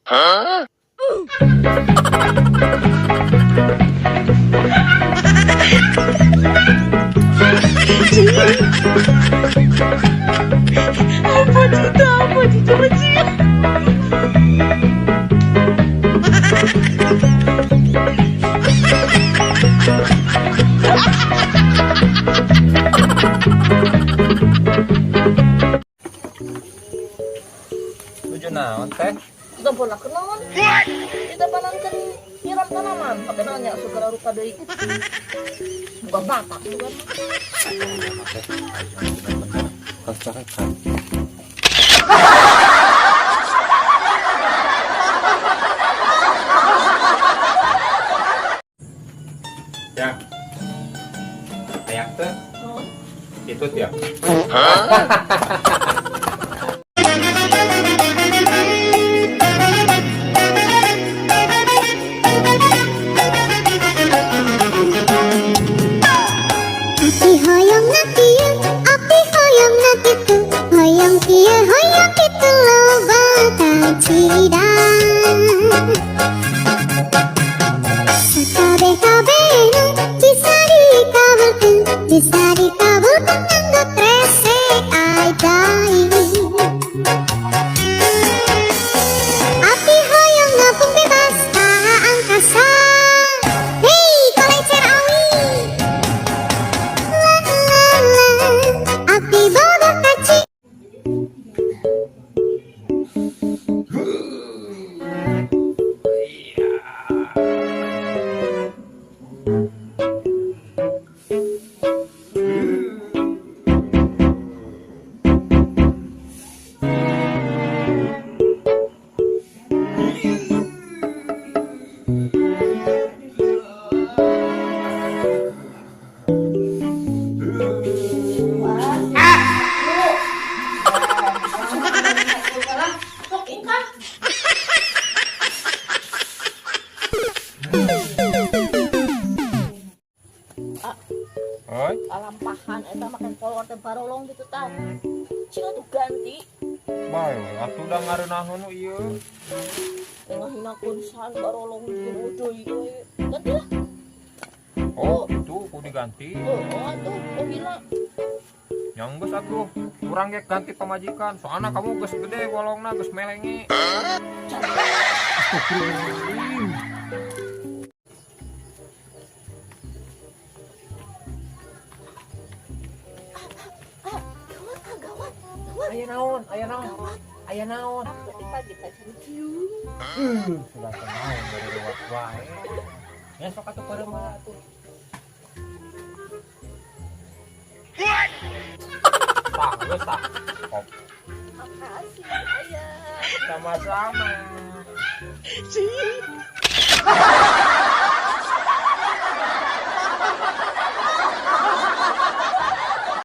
Hah? Apa cita, Tuju naon teh? Kita pernah kenaon. Kita panankan nyiram tanaman, pakai nanya segera rupa deui. Bukan batak juga. Kecarekan. Ya. Hayang teh itu tiap. Api hoyong na kieu, api hoyong na kitu, hoyong kieu, hoyong kitu loba kacida. Sakabeh-kabehna bisa dikabulkeun, bisa dikabulkeun nganggo kresek ajaib. Api hoyong ngapung bebas ka angkasa. Hei, kolecer awi. La la la, api boga kaci. Sok ingkah. Oi, Kalampahan eta makan kolor teh barolong gitu tah. Cing atuh ganti. Bae atuh da ngareunahun nu ieu. Tengah hinakeun san barolong jeung deui we. Ganti lah. Oh, itu kudu diganti. Oh, atuh, oh gila. Yang geus atuh, urang ge ganti pamajikan. Soalna kamu geus gede bolongna geus melengi. Astagfirullahaladzim. Ah, gawat, ah, gawat. Gawat. Aya naon? Aya naon? Gawat. Aya naon? Aku teh pagi teh cium. Sudah naon dari lewat wae. Ya sok atuh pareuh mah atuh. Tah, geus tah. Kop. Makasih, ayah. Sama-sama. Cing.